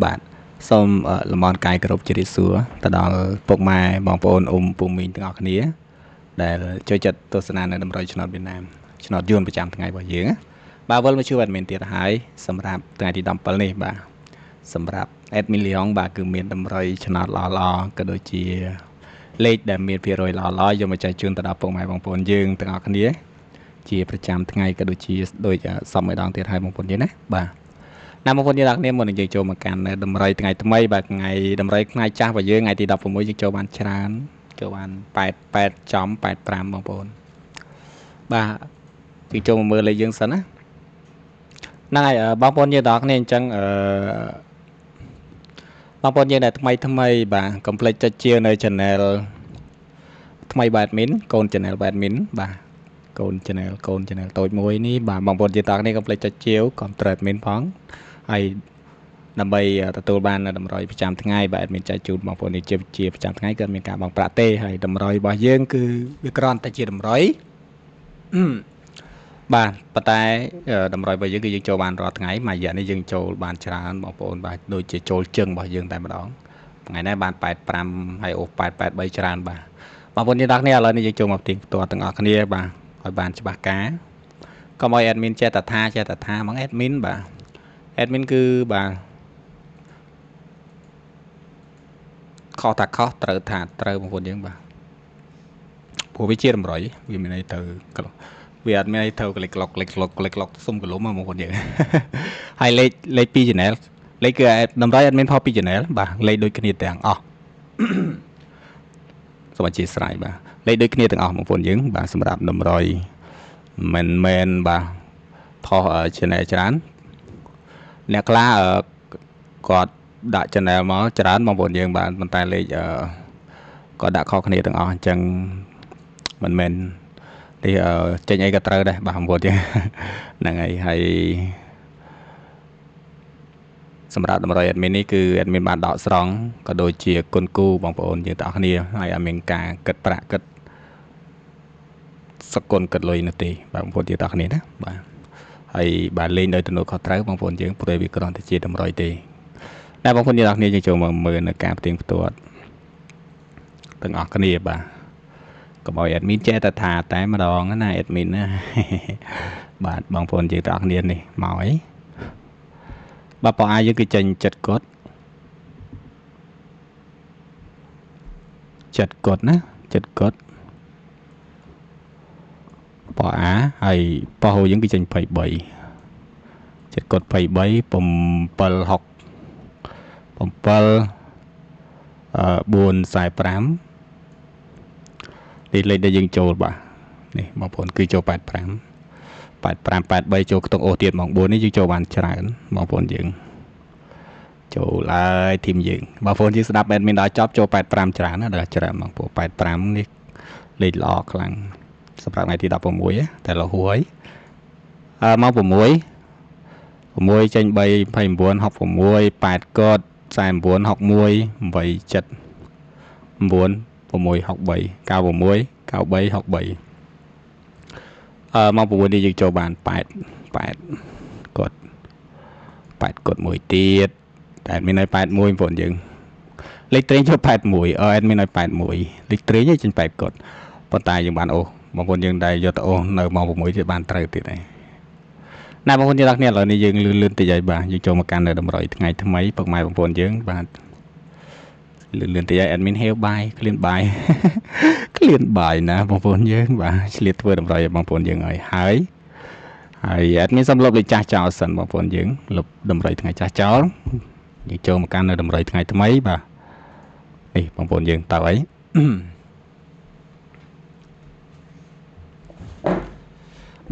បាទសូមលំអរកាយគោរពជម្រាបសួរទៅដល់ពុកម៉ែបងប្អូនអ៊ំពូមីងទាំងអស់គ្នាដែលចូលចិត្តទស្សនានៅតម្រុយឆ្នោតវៀតណាមឆ្នោតយួនប្រចាំថ្ងៃរបស់យើងបាទវិលមកជួប admin ទៀតហើយសម្រាប់ថ្ងៃទី17នេះបាទសម្រាប់ admin លីងបាទគឺមានតម្រុយឆ្នោតល្អៗក៏ដូចជាលេខដែលមានភាគរយល្អៗយកមកចែកជូនទៅដល់ពុកម៉ែបងប្អូនយើងទាំងអស់គ្នាជាប្រចាំថ្ងៃក៏ដូចជាដូចសពមួយដងទៀតហើយបងប្អូនយើងណាបាទណាបងប្អូនយើងទាំងគ្នាមុននឹងយើងចូលមកកាន់តម្រុយថ្ងៃថ្មីបាទថ្ងៃតម្រុយថ្ងៃចាស់របស់យើងថ្ងៃទី16យើងចូលបានច្រើនចូលបាន88ចំ85បងប្អូនបាទយើងចូលមកមើលលេខយើងសិនណាហ្នឹងហើយបងប្អូនយើងទាំងគ្នាអញ្ចឹងអឺបងប្អូនយើងដែលថ្មីថ្មីបាទកុំភ្លេចចុចជានៅ channel ថ្មីបាទ admin កូន channel បាទ admin បាទកូន channel កូន channel តូចមួយនេះបាទបងប្អូនយើងទាំងគ្នាកុំភ្លេចចុចជាវកុំត្រូវ admin ផងហើយដើម្បីទទួលបានតម្រុយប្រចាំថ្ងៃបាទ admin ចែកជូនបងប្អូននេះជាប្រចាំថ្ងៃគឺមានការបង់ប្រាក់ទេហើយតម្រុយរបស់យើងគឺវាគ្រាន់តែជាតម្រុយបាទប៉ុន្តែតម្រុយរបស់យើងគឺយើងចូលបានរាល់ថ្ងៃមួយរយៈនេះយើងចូលបានច្រើនបងប្អូនបាទដូចជាចូលជឹងរបស់យើងតែម្ដងថ្ងៃនេះបាន85ហើយអូ883ច្រើនបាទបងប្អូនយើងទាំងគ្នាឥឡូវនេះយើងចូលមកផ្ទៀងផ្ទាត់ទាំងអស់គ្នាបាទឲ្យបានច្បាស់ការកុំឲ្យ admin ចេះតែថាចេះតែថាហ្មង admin បាទ admin គឺបាទខុសថាខុសត្រូវថាត្រូវបងប្អូនយើងបាទព្រោះវាជាតម្រុយវាមានន័យទៅវាអត់មានន័យទៅក្លិកក្លុកក្លិកក្លុកក្លិកក្លុកសុំកលុំបងប្អូនយើងហើយលេខ2 channel លេខគឺតម្រុយអត់មានផល2 channel បាទលេខដូចគ្នាទាំងអស់សូមអធិស្ឋានបាទលេខដូចគ្នាទាំងអស់បងប្អូនយើងបាទសម្រាប់តម្រុយមិនមែនបាទផុស channel ច្រើនអ្នកខ្លះគាត់ដាក់ channel មកច្រើនបងប្អូនយើងបាទប៉ុន្តែលេខគាត់ដាក់ខុសគ្នាទាំងអស់អញ្ចឹងមិនមែននេះចេញអីក៏ត្រូវដែរបាទបងប្អូនយើងហ្នឹងហើយហើយសម្រាប់តម្រុយ admin នេះគឺ admin បានដកស្រង់ក៏ដូចជាគុណគូបងប្អូនយើងទាំងអស់គ្នាហើយអត់មានការគិតប្រាក់គិតសគុណគិតលុយនោះទេបាទបងប្អូនយើងទាំងអស់គ្នាណាបាទហើយបាទលេងដោយទំនួលខុសត្រូវបងប្អូនយើងព្រោះវាគ្រាន់តែជាតម្រុយទេតែបងប្អូនយើងទាំងអស់គ្នាយើងចូលមកមើលនៅការផ្ទៀងផ្ទាត់ទាំងអស់គ្នាបាទកុំឲ្យ admin ចេះតែថាតែម្ដងណា admin ណាបាទបងប្អូនយើងទាំងអស់គ្នានេះមកអីបាទប៉អាយើងគឺចេញចិត្តគាត់ចិត្តគាត់ណាចិត្តគាត់ប៉អាហើយប៉ហូយើងគឺចេញ23ចិត្តគាត់23 7 6 7 4 45នេះលេខដែលយើងចូលបាទនេះបងប្អូនគឺចូល85 85 83ចូលខ្ទង់អូសទៀតម៉ោង4នេះយើងចូលបានច្រើនបងប្អូនយើងចូលហើយធីមយើងបងប្អូនយើងស្ដាប់ admin ដល់ចប់ចូល85ច្រើនណាដល់ច្រើនបងប្អូន85នេះលេខល្អខ្លាំងសម្រាប់ថ្ងៃទី16តែលហួយអឺម៉ោង6 6ចេញ3 29 66 8កត49 61 87 9 6 63 96 93 63អឺម៉ោង6នេះយើងចូលបាន8 8គាត់8គាត់មួយទៀតតែមានឲ្យ81បងប្អូនយើងលេខត្រេងចូល81អឺមានឲ្យ81លេខត្រេងចេញ8គាត់ប៉ុន្តែយើងបានអូសបងប្អូនយើងដែលយកទៅអូសនៅម៉ោង6ទៀតបានត្រូវទៀតហើយណាបងប្អូនយើងទាំងគ្នាឥឡូវនេះយើងលឿនលឿនតិចហើយបាទយើងចូលមកកាន់នៅតម្រុយថ្ងៃថ្មីពុកម៉ែបងប្អូនយើងបាទលឿនលឿនតិចហើយ admin ហេវបាយឃ្លានបាយឃ្លានបាយណាបងប្អូនយើងបាទឆ្លៀតធ្វើតម្រុយឲ្យបងប្អូនយើងឲ្យហើយហើយ admin សូមលុបលេខចាស់ចោលសិនបងប្អូនយើងលុបតម្រុយថ្ងៃចាស់ចោលយើងចូលមកកាន់នៅតម្រុយថ្ងៃថ្មីបាទនេះបងប្អូនយើងតើអី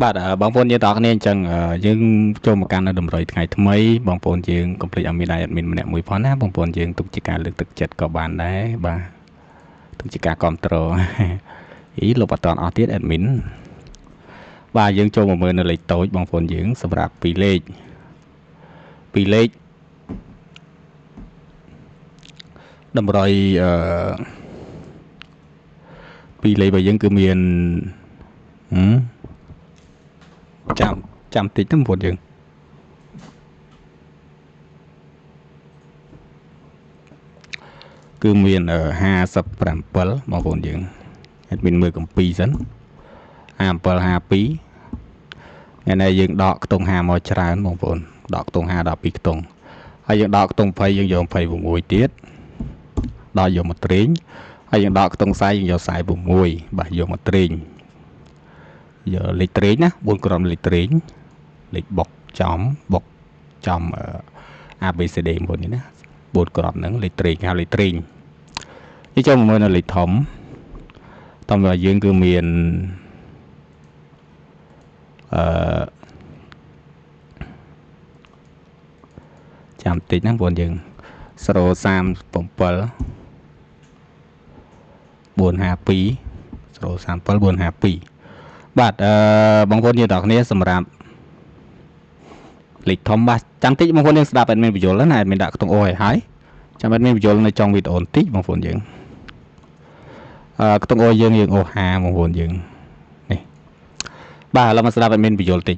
បាទបងប្អូនយើងទាំងអស់គ្នាអញ្ចឹងយើងចូលមកកាន់នៅតម្រុយថ្ងៃថ្មីបងប្អូនយើងកុំភ្លេចឲ្យមានដៃ admin ម្នាក់មួយផងណាបងប្អូនយើងទុកជាការលើកទឹកចិត្តក៏បានដែរបាទទុកជាការគ្រប់គ្រងអីលុបអត់តាន់អស់ទៀត admin បាទយើងចូលមកមើលនៅលេខតូចបងប្អូនយើងសម្រាប់ពីរលេខពីរលេខតម្រុយអឺពីរលេខរបស់យើងគឺមានចាំចាំតិចទៅបងប្អូនយើង គឺមាន57បងប្អូនយើង admin មើលកម្ពីសិន57 52ថ្ងៃនេះយើងដកខ្ទង់50មកច្រើនបងប្អូនដកខ្ទង់50 12ខ្ទង់ហើយយើងដកខ្ទង់20យើងយក26ទៀតដកយកមកត្រេងហើយយើងដកខ្ទង់40យើងយក46បាទយកមកត្រេងយកលេខត្រេងណា4ក្រុមលេខត្រេងលេខបុកចំបុកចំ A B C D មួយនេះណា4ក្រុមហ្នឹងលេខត្រេងហៅលេខត្រេងនេះចូលមកមើលនៅលេខធំធំរបស់យើងគឺមានអឺចាំតិចណាបងប្អូនយើង037 452 037 452បាទអឺបងប្អូនយើងទាំងគ្នាសម្រាប់លេខធំបាទចាំតិចបងប្អូនយើងស្ដាប់ admin បញ្យលណា admin ដាក់ខ្ទង់អូឲ្យហើយចាំ admin បញ្យលនៅចុងវីដេអូបន្តិចបងប្អូនយើងអឺខ្ទង់អូយើងយើងអូហាបងប្អូនយើងនេះបាទឥឡូវមកស្ដាប់ admin បញ្យលតិច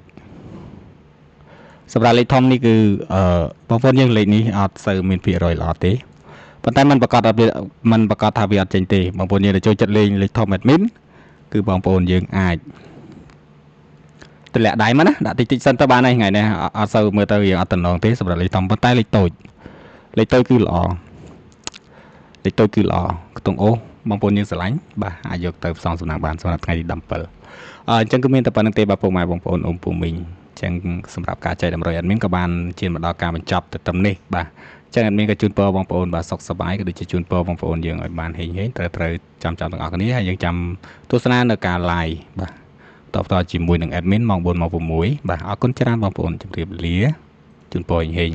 សម្រាប់លេខធំនេះគឺអឺបងប្អូនយើងលេខនេះអត់សូវមានភាគរយល្អទេប៉ុន្តែมันប្រកាសថាมันប្រកាសថាវាអត់ចេញទេបងប្អូនយើងដែលចូលចិត្តលេងលេខធំ admin គឺបងប្អូនយើងអាចតម្លាក់ដៃមកណាដាក់តិចតិចសិនទៅបានហើយថ្ងៃនេះអត់សូវមើលទៅយើងអត់តំណងទេសម្រាប់លេខធំប៉ុន្តែលេខតូចលេខតូចគឺល្អលេខតូចគឺល្អខ្ទង់អូបងប្អូនយើងស្រឡាញ់បាទអាចយកទៅផ្សងសំណាងបានសម្រាប់ថ្ងៃទី17អញ្ចឹងគឺមានតែប៉ុណ្្នឹងទេបាទពុកម៉ែបងប្អូនអ៊ំពូមីងអញ្ចឹងសម្រាប់ការចែកតម្រុយ admin ក៏បានឈានមកដល់ការបញ្ចប់ទៅត្រឹមនេះបាទអញ្ចឹង admin ក៏ជូនពរបងប្អូនបាទសុខសប្បាយក៏ដូចជាជូនពរបងប្អូនយើងឲ្យបានហេងហេងត្រូវត្រូវចាំចាំទាំងអស់គ្នាហើយយើងចាំទស្សនានៅការ live បាទតបតជាមួយនឹង admin ម៉ោង4ម៉ោង6បាទអរគុណច្រើនបងប្អូនជម្រាបលាជូនពរហេង